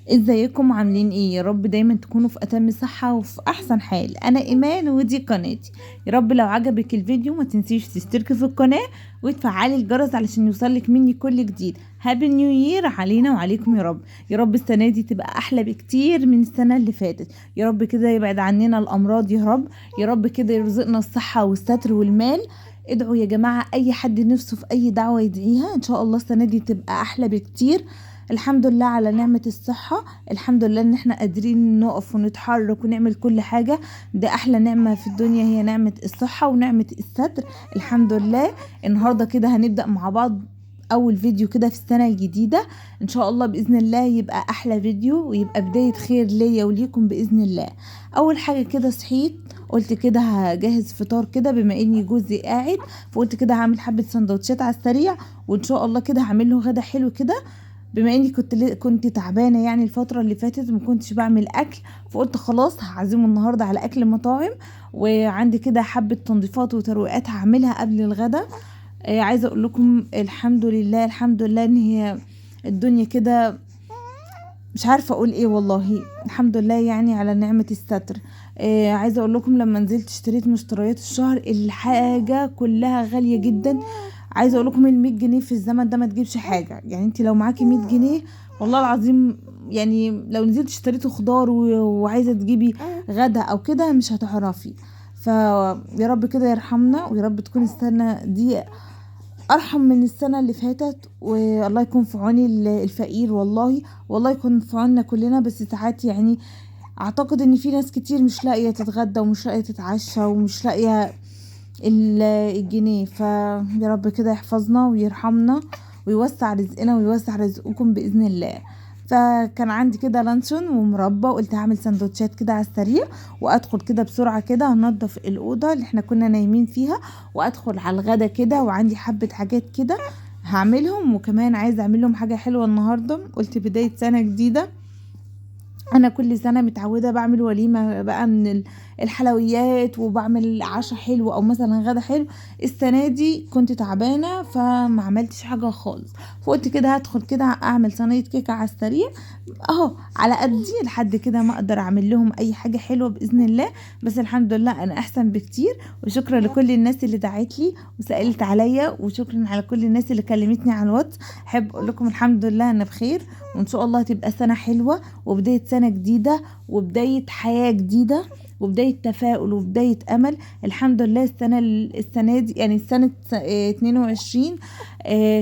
ازيكم عاملين ايه؟ يا رب دايما تكونوا في اتم صحة وفي احسن حال. انا ايمان ودي قناتي. يا رب لو عجبك الفيديو ما تنسيش تشتركي في القناة وتفعلي الجرس علشان يوصلك مني كل جديد. Happy New Year علينا وعليكم يا رب. يا رب السنة دي تبقى احلى بكتير من السنة اللي فاتت. يا رب كده يبعد عننا الامراض يا رب. يا رب كده يرزقنا الصحة والستر والمال. ادعوا يا جماعة، اي حد نفسه في اي دعوة يدعيها، ان شاء الله السنة دي تبقى احلى بكتير. الحمد لله على نعمة الصحة، الحمد لله ان احنا قادرين نقف ونتحرك ونعمل كل حاجة. ده احلى نعمة في الدنيا، هي نعمة الصحة ونعمة الستر، الحمد لله. النهاردة كده هنبدأ مع بعض اول فيديو كده في السنة الجديدة، ان شاء الله بإذن الله يبقى احلى فيديو ويبقى بداية خير ليا وليكم بإذن الله. اول حاجة كده صحيت قلت كده هجهز فطار كده، بما اني جوزي قاعد، فقلت كده هعمل حبة سندوتشات على السريع، وان شاء الله كده هعمل له غدا حلو كده. بما اني كنت تعبانة يعني الفترة اللي فاتت ما كنتش بعمل اكل، فقلت خلاص هعزمه النهارده على اكل مطاعم، وعندي كده حبه تنظيفات وترويقات هعملها قبل الغدا. عايزه اقول لكم الحمد لله، الحمد لله ان هي الدنيا كده، مش عارفه اقول ايه والله، الحمد لله يعني على نعمه الستر. عايزه اقول لكم لما نزلت اشتريت مشتريات الشهر، الحاجة كلها غالية جدا. عايزه اقول لكم ال 100 جنيه في الزمن ده ما تجيبش حاجة، يعني انت لو معاكي 100 جنيه والله العظيم، يعني لو نزلت اشتريتي خضار وعايزه تجيبي غدا او كده مش هتعرفي. فيا رب كده يرحمنا، ويا رب تكون السنة دي ارحم من السنة اللي فاتت، والله يكون في عون الفقير، والله والله يكون في عوننا كلنا. بس ساعات يعني اعتقد ان في ناس كتير مش لاقيه تتغدى ومش لاقيه تتعشى ومش لاقيه الجنيه. فيا رب كده يحفظنا ويرحمنا ويوسع رزقنا ويوسع رزقكم بإذن الله. فكان عندي كده لانشون ومربى، وقلت هعمل سندوتشات كده على السريع، وادخل كده بسرعة كده هنضف الأوضة اللي احنا كنا نايمين فيها، وادخل على الغدا كده، وعندي حبة حاجات كده هعملهم، وكمان عايزة اعمل لهم حاجة حلوة النهاردة. قلت بداية سنة جديدة، انا كل سنة متعوده بعمل وليمة بقى من الحلويات، وبعمل عشاء حلو او مثلا غدا حلو. السنة دي كنت تعبانة فما عملتش حاجة خالص، فقلت كده هدخل كده اعمل صينية كيكة على السريع اهو على قدي، لحد كده ما اقدر اعمل لهم اي حاجة حلوة باذن الله. بس الحمد لله انا احسن بكتير، وشكرا لكل الناس اللي دعت لي وسالت عليا، وشكرا على كل الناس اللي كلمتني على الواتس. احب اقول لكم الحمد لله انا بخير، وان شاء الله تبقى سنة حلوة وبداية سنة جديدة وبداية حياة جديدة وبداية تفاؤل وبداية أمل. الحمد لله السنة دي يعني سنة 22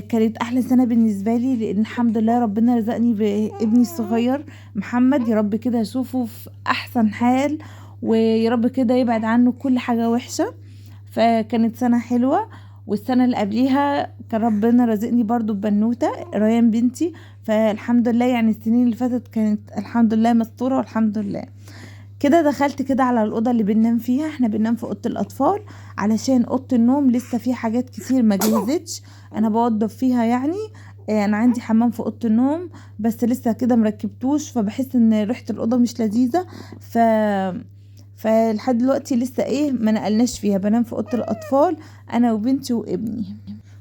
كانت أحلى سنة بالنسبة لي، لأن الحمد لله ربنا رزقني بابني الصغير محمد. يا رب كده أشوفه في أحسن حال، ويا رب كده يبعد عنه كل حاجة وحشة. فكانت سنة حلوة. والسنة اللي قبليها كان ربنا رزقني برضو ببنوتة ريان بنتي، فالحمد لله يعني السنين اللي فاتت كانت الحمد لله مستورة والحمد لله. كده دخلت كده على الأوضة اللي بننام فيها، احنا بننام في أوضة الأطفال علشان أوضة النوم لسه في حاجات كتير ما جهزتش، أنا بوضب فيها يعني. أنا عندي حمام في أوضة النوم بس لسه كده مركبتوش، فبحس إن ريحة الأوضة مش لذيذة، فلحد دلوقتي لسه ايه ما نقلناش فيها. بنام في اوضة الاطفال انا وبنتي وابني،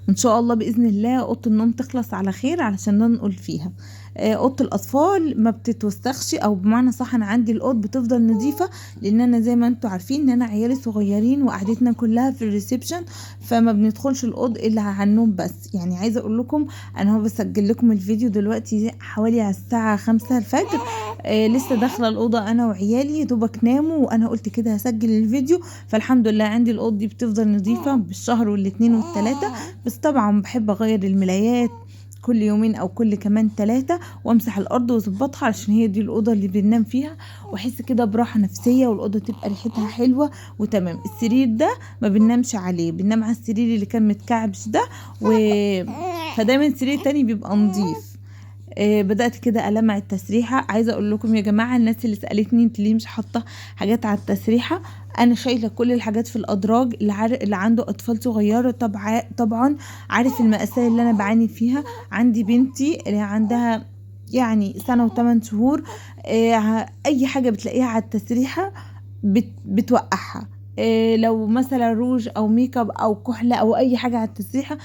وان شاء الله باذن الله اوضة النوم تخلص على خير علشان ننقل فيها. اوضة الاطفال ما بتتوسخش، او بمعنى صح انا عندي الاوض بتفضل نظيفة، لان انا زي ما انتم عارفين ان انا عيالي صغيرين وقعدتنا كلها في ال reception، فما بندخلش الاوض الا على النوم بس. يعني عايزه اقول لكم انا هو بسجل لكم الفيديو دلوقتي حوالي على الساعة 5 الفجر، لسه داخله الاوضة انا وعيالي دوبك ناموا، وانا قلت كده هسجل الفيديو. فالحمد لله عندي الاوض دي بتفضل نظيفة بالشهر والاثنين والثلاثة، بس طبعا بحب اغير الملايات كل يومين او كل كمان 3، وامسح الارض واظبطها علشان هي دي الاوضة اللي بننام فيها، واحس كده براحة نفسية، والاوضه تبقى ريحتها حلوة وتمام. السرير ده ما بننامش عليه، بننام على السرير اللي كان متكعبش ده، فدايما السرير التاني بيبقى نظيف. بدأت كده ألمع التسريحة. عايزة أقول لكم يا جماعة، الناس اللي سألتني انت ليه مش حاطة حاجات على التسريحة، أنا شايلة كل الحاجات في الأدراج. اللي عنده أطفال صغيرة طبعا عارف المأساة اللي أنا بعاني فيها. عندي بنتي اللي عندها يعني 1 سنة و8 شهور، أي حاجة بتلاقيها على التسريحة بتوقعها. لو مثلا روج او ميك اب او كحلة او اي حاجة على التسريحه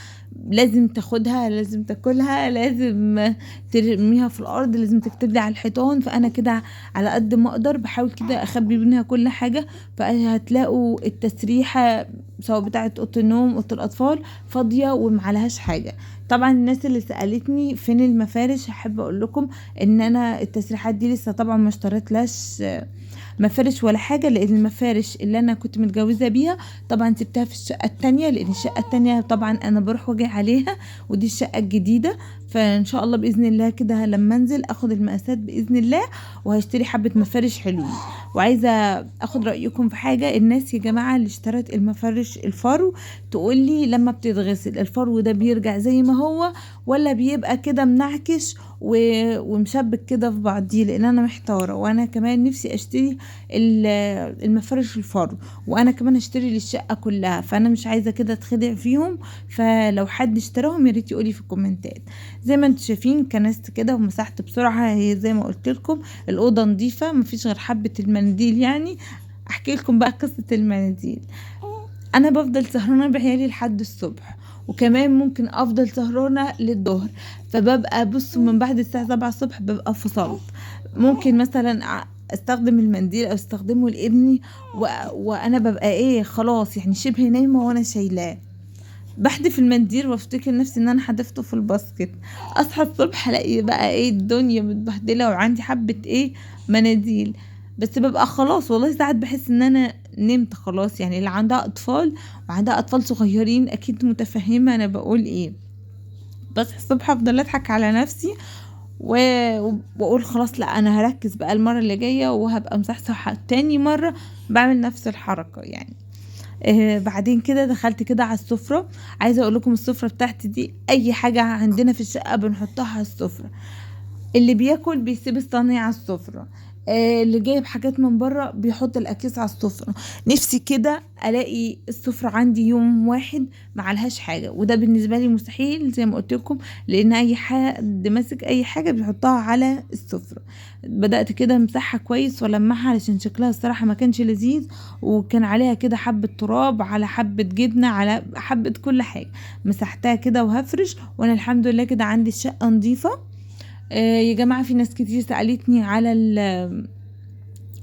لازم تاخدها، لازم تاكلها، لازم ترميها في الارض، لازم تكتب لي على الحيطان. فانا كده على قد ما اقدر بحاول كده اخبي منها كل حاجة. فهتلاقوا التسريحه سواء بتاعه اوضة النوم اوضة الاطفال فاضية ومعلهاش حاجة. طبعا الناس اللي سالتني فين المفارش، هحب اقول لكم ان انا التسريحات دي لسه طبعا ما اشتريتلاش مفارش ولا حاجة، لان المفارش اللي انا كنت متجوزة بيها طبعا سبتها في الشقة التانية، لان الشقة التانية طبعا انا بروح واجي عليها، ودي الشقة الجديدة. فان شاء الله باذن الله كده لما انزل اخد المقاسات باذن الله وهشتري حبه مفارش حلوين. وعايزه اخد رايكم في حاجة، الناس يا جماعة اللي اشترت المفارش الفرو تقول لي لما بتتغسل الفرو ده بيرجع زي ما هو ولا بيبقى كده منعكش ومشبك كده في بعضيه؟ لان انا محتارة، وانا كمان نفسي اشتري المفارش الفرو، وانا كمان اشتري للشقه كلها، فانا مش عايزه كده اتخدع فيهم. فلو حد اشتراهم يا ريت يقولي في الكومنتات. زي ما انتم شايفين كنست كده ومسحت بسرعة، هي زي ما قلت لكم الاوضة نظيفة مفيش غير حبه المنديل. يعني احكي لكم بقى قصة المناديل. انا بفضل سهرانة بعيالي لحد الصبح، وكمان ممكن افضل سهرانة للظهر، فببقى بصوا من بعد الساعة 7 الصبح ببقى فصلت. ممكن مثلا استخدم المنديل او استخدمه لابني وانا ببقى ايه خلاص يعني شبه نايمة وانا شايلاه، بحدف المنديل وافتكر نفسي ان انا حدفته في ال basket. اصحى الصبح الاقي بقى ايه الدنيا متبهدله وعندي حبه ايه مناديل، بس ببقى خلاص والله ساعات بحس ان انا نمت خلاص. يعني اللي عندها اطفال وعندها اطفال صغيرين اكيد متفهمه انا بقول ايه. بصحى الصبح افضل اضحك على نفسي واقول خلاص لا انا هركز بقى المرة اللي جاية وهبقى مصحصحه تاني مرة بعمل نفس الحركة يعني. بعدين كده دخلت كده على السفرة. عايزه اقول لكم السفرة بتاعتي دي اي حاجة عندنا في الشقة بنحطها على السفرة، اللي بياكل بيسيب الصينية على السفرة، اللي جايب حاجات من بره بيحط الاكياس على السفرة. نفسي كده الاقي السفرة عندي يوم واحد ما عليهاش حاجة، وده بالنسبة لي مستحيل زي ما قلت لكم، لان اي حد ماسك اي حاجة بيحطها على السفرة. بدات كده امسحها كويس والمعها علشان شكلها الصراحة ما كانش لذيذ، وكان عليها كده حبه تراب على حبه جبنه على حبه كل حاجة. مسحتها كده وهفرش، وانا الحمد لله كده عندي الشقة نظيفة. يا جماعة في ناس كتير سألتني على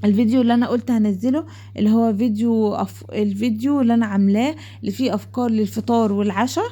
الفيديو اللي انا قلت هنزله، اللي هو فيديو الفيديو اللي انا عاملاه اللي فيه افكار للفطار والعشاء،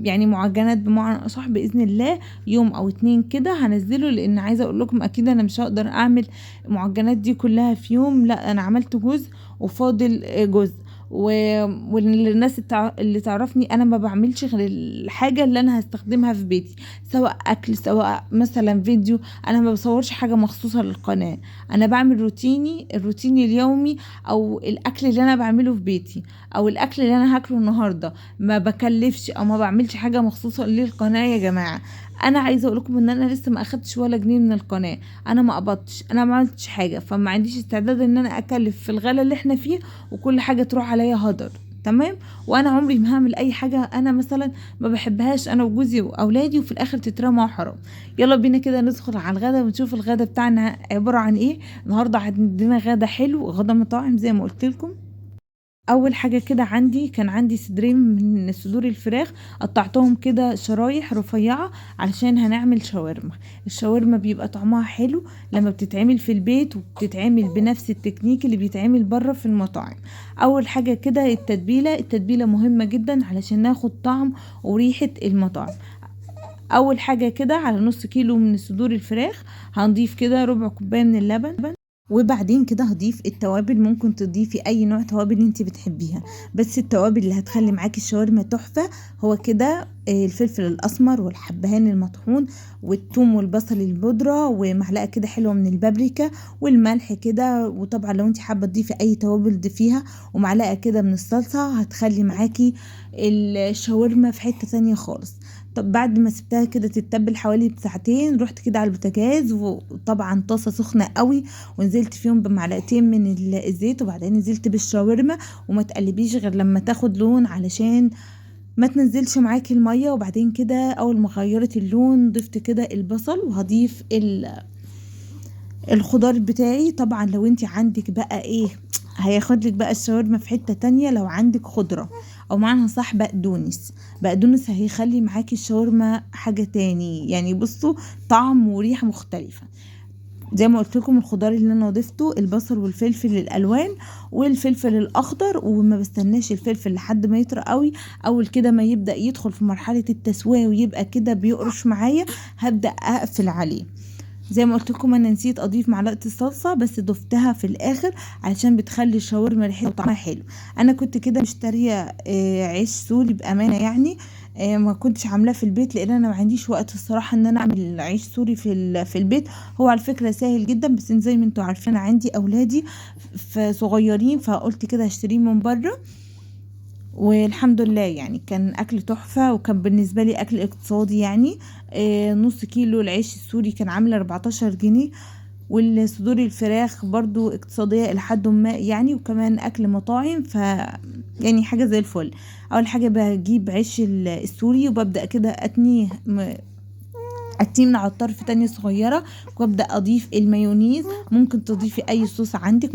يعني معجنات بمعنى اصح. باذن الله يوم او اتنين كده هنزله، لان عايزه اقول لكم اكيد انا مش هقدر اعمل المعجنات دي كلها في يوم، لا انا عملت جزء وفاضل جزء. والناس اللي تعرفني انا ما بعملش غير الحاجة اللي انا هستخدمها في بيتي، سواء اكل سواء مثلا فيديو، انا ما بصورش حاجة مخصوصة للقناة، انا بعمل روتيني، الروتين اليومي او الاكل اللي انا بعمله في بيتي او الاكل اللي انا هاكله النهارده، ما بكلفش او ما بعملش حاجة مخصوصة للقناة. يا جماعة انا عايزه اقول لكم ان انا لسه ما اخدتش ولا جنيه من القناة، انا ما قبضتش، انا ما عملتش حاجة، فما عنديش استعداد ان انا اكلف في الغلا اللي احنا فيه وكل حاجة تروح عليا هدر. تمام، وانا عمري ما هعمل اي حاجة انا مثلا ما بحبهاش انا وجوزي واولادي وفي الاخر تترمى وحرام. يلا بينا كده ندخل على الغدا ونشوف الغدا بتاعنا عبارة عن ايه النهارده. عندنا غدا حلو، غدا مطاعم زي ما قلت لكم. اول حاجة كده عندي كان عندي صدرين من صدور الفراخ، قطعتهم كده شرايح رفيعة علشان هنعمل شاورما. الشاورما بيبقى طعمها حلو لما بتتعمل في البيت وبتتعمل بنفس التكنيك اللي بيتعمل بره في المطاعم. اول حاجة كده التتبيله، التتبيله مهمة جدا علشان ناخد طعم وريحه المطاعم. اول حاجة كده على نص كيلو من صدور الفراخ هنضيف كده ربع كوباية من اللبن، وبعدين كده هضيف التوابل. ممكن تضيفي اي نوع توابل انت بتحبيها، بس التوابل اللي هتخلي معاكي الشاورما تحفة هو كده الفلفل الاسمر والحبهان المطحون والثوم والبصل البودره ومعلقة كده حلوة من البابريكا والملح كده، وطبعا لو انت حابة تضيفي اي توابل ضيفيها، ومعلقة كده من الصلصه هتخلي معاكي الشاورما في حتة تانية خالص. طب بعد ما سبتها كده تتبل حوالي ساعتين، رحت كده على البوتاجاز وطبعا طاسه سخنة قوي، ونزلت فيهم بمعلقتين من الزيت، وبعدين نزلت بالشاورما، وما تقلبيش غير لما تاخد لون علشان ما تنزلش معاكي المية. وبعدين كده اول ما غيرت اللون ضفت كده البصل، وهضيف الخضار بتاعي. طبعا لو انت عندك بقى ايه هياخد لك بقى الشاورما في حتة تانية، لو عندك خضرة او معناها صح بقدونس، بقدونس هيخلي معاكي الشاورما حاجة تاني يعني. بصوا طعم وريحة مختلفة. زي ما قلت لكم الخضار اللي انا ضفته البصل والفلفل الالوان والفلفل الاخضر، وما بستناش الفلفل لحد ما يطرى قوي، اول كده ما يبدا يدخل في مرحلة التسوية ويبقى كده بيقرش معايا هبدا اقفل عليه. زي ما قلت لكم انا نسيت اضيف معلقه الصلصه بس ضفتها في الاخر علشان بتخلي الشاورما ريحتها وطعمها حلو. انا كنت كده مشتريه عيش سوري بامانه يعني، ما كنتش عاملاه في البيت لان انا ما عنديش وقت الصراحة ان انا اعمل عيش سوري في البيت. هو على فكرة سهل جدا، بس زي ما انتوا عارفين عندي اولادي صغيرين، فقلت كده هشتريه من بره، والحمد لله يعني كان اكل تحفة، وكان بالنسبة لي اكل اقتصادي يعني. نص كيلو العيش السوري كان عامل 14 جنيه، والصدور الفراخ برضو اقتصادية لحد ما يعني، وكمان اكل مطاعم، ف يعني حاجة زي الفل. اول حاجة بجيب عيش السوري وببدا كده اتنيه من على الطرف تانية صغيرة، وابدا اضيف المايونيز. ممكن تضيفي اي صوص عندك،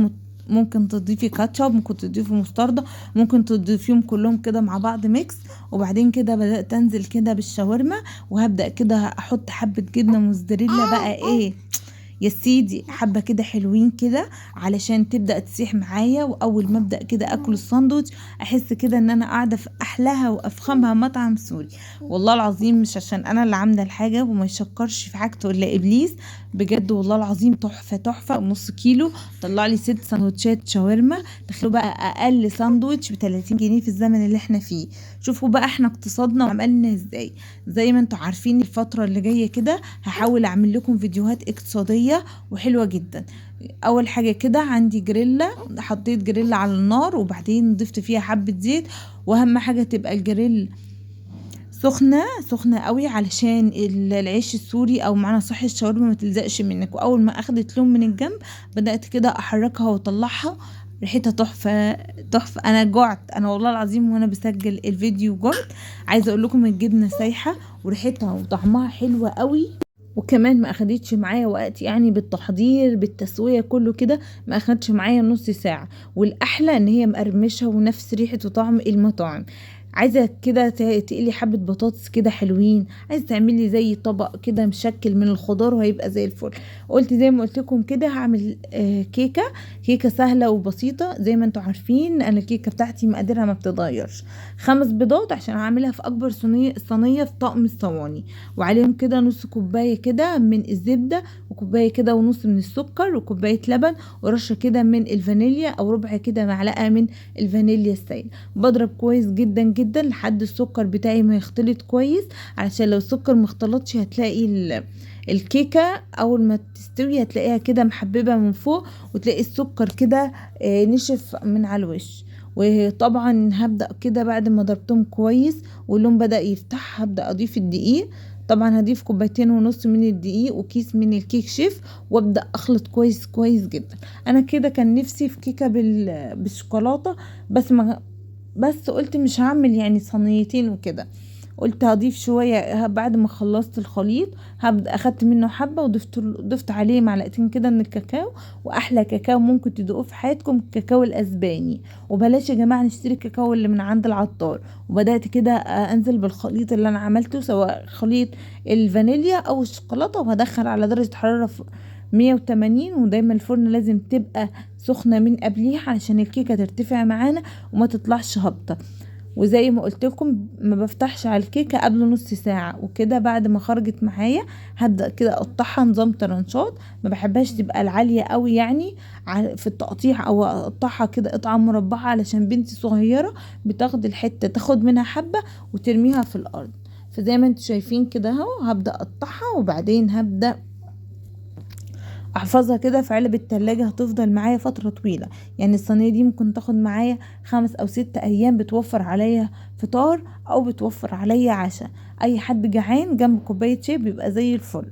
ممكن تضيفي كاتشب، ممكن تضيفي مستردة، ممكن تضيفيهم كلهم كده مع بعض mix. وبعدين كده بدأت انزل كده بالشاورما، وهبدأ كده احط حبة جبنة موزاريلا بقى ايه يا سيدي، حبة كده حلوين كده علشان تبدأ تسيح معايا. واول ما ابدأ كده اكل الساندوتش احس كده ان انا قاعدة في احلاها وافخمها مطعم سوري، والله العظيم. مش عشان انا اللي عاملة الحاجة وما يشكرش في حاجته الا ابليس، بجد والله العظيم تحفة تحفة. ونص كيلو طلع لي 6 ساندوتشات شاورما. تخيلوا بقى اقل ساندوتش ب30 جنيه في الزمن اللي احنا فيه. شوفوا بقى احنا اقتصادنا وعملنا ازاي. زي ما انتوا عارفين الفترة اللي جاية كده هحاول اعمل لكم فيديوهات اقتصادية وحلوة جدا. اول حاجة كده عندي جريلا، حطيت جريلا على النار وبعدين ضفت فيها حبة زيت، واهم حاجة تبقى الجريل سخنة سخنة قوي علشان العيش السوري او معنى صح الشاورما ما تلزقش منك. واول ما اخدت لون من الجنب بدأت كده احركها واطلعها، ريحتها تحفة تحفة. انا جعت، انا والله العظيم وانا بسجل الفيديو جعت. عايزة اقول لكم الجبنة سايحة وريحتها وطعمها حلوة قوي، وكمان ما اخدتش معايا وقت يعني بالتحضير بالتسوية كله كده ما اخدتش معايا نص ساعة. والاحلى ان هي مقرمشة ونفس ريحة وطعم المطاعم. عايزة كده تقلي حبة بطاطس كده حلوين، عايزة تعملي زي طبق كده مشكل من الخضار وهيبقى زي الفل. قلت زي ما قلت لكم كده هعمل كيكة سهلة وبسيطة. زي ما انتوا عارفين انا الكيكة بتاعتي مقاديرها ما بتتغيرش. 5 بيضات عشان هعملها في اكبر صينية في طقم الصواني، وعليهم كده نص كوباية كده من الزبدة، وكوباية كده ونص من السكر، وكوباية لبن، ورشة كده من الفانيليا او ربع كده معلقة من الفانيليا السائلة. بضرب كويس جدا جدا لحد السكر بتاعي ما يختلط كويس، علشان لو السكر ما اختلطش هتلاقي الكيكة اول ما تستوي هتلاقيها كده محببة من فوق، وتلاقي السكر كده نشف من على الوش. وطبعا هبدأ كده بعد ما ضربتهم كويس واللون بدأ يفتح هبدأ اضيف الدقيق. طبعا هضيف 2.5 كوباية من الدقيق وكيس من الكيك شيف، وابدأ اخلط كويس كويس جدا. انا كده كان نفسي في كيكة بالشوكولاتة، بس قلت مش هعمل يعني صينيتين وكده، قلت هضيف شوية. بعد ما خلصت الخليط هبدأ اخدت منه حبة وضفت عليه معلقتين كده من الكاكاو، واحلى كاكاو ممكن تدوقوه في حياتكم الكاكاو الاسباني. وبلاش يا جماعة نشتري الكاكاو اللي من عند العطار. وبدأت كده انزل بالخليط اللي انا عملته سواء خليط الفانيليا او الشوكولاتة، وهدخل على درجة حرارة 180، ودايما الفرن لازم تبقى سخنة من قبليها علشان الكيكة ترتفع معانا وما تطلعش هابطة. وزي ما قلت لكم ما بفتحش على الكيكة قبل نص ساعة وكده. بعد ما خرجت معايا هبدأ كده اقطعها نظام ترنشات، ما بحبهاش تبقى العالية قوي يعني في التقطيع، او اقطعها كده قطعة مربعة علشان بنتي صغيرة بتاخد الحتة تاخد منها حبة وترميها في الارض. فزي ما انتوا شايفين كده اهو هبدأ اقطعها، وبعدين هبدأ احفظها كده في علب التلاجة، هتفضل معايا فترة طويلة. يعني الصينية دي ممكن تاخد معايا 5 او 6 ايام، بتوفر عليا فطار او بتوفر عليا عشاء. اي حد جعان جنب كوباية شاي بيبقى زي الفل.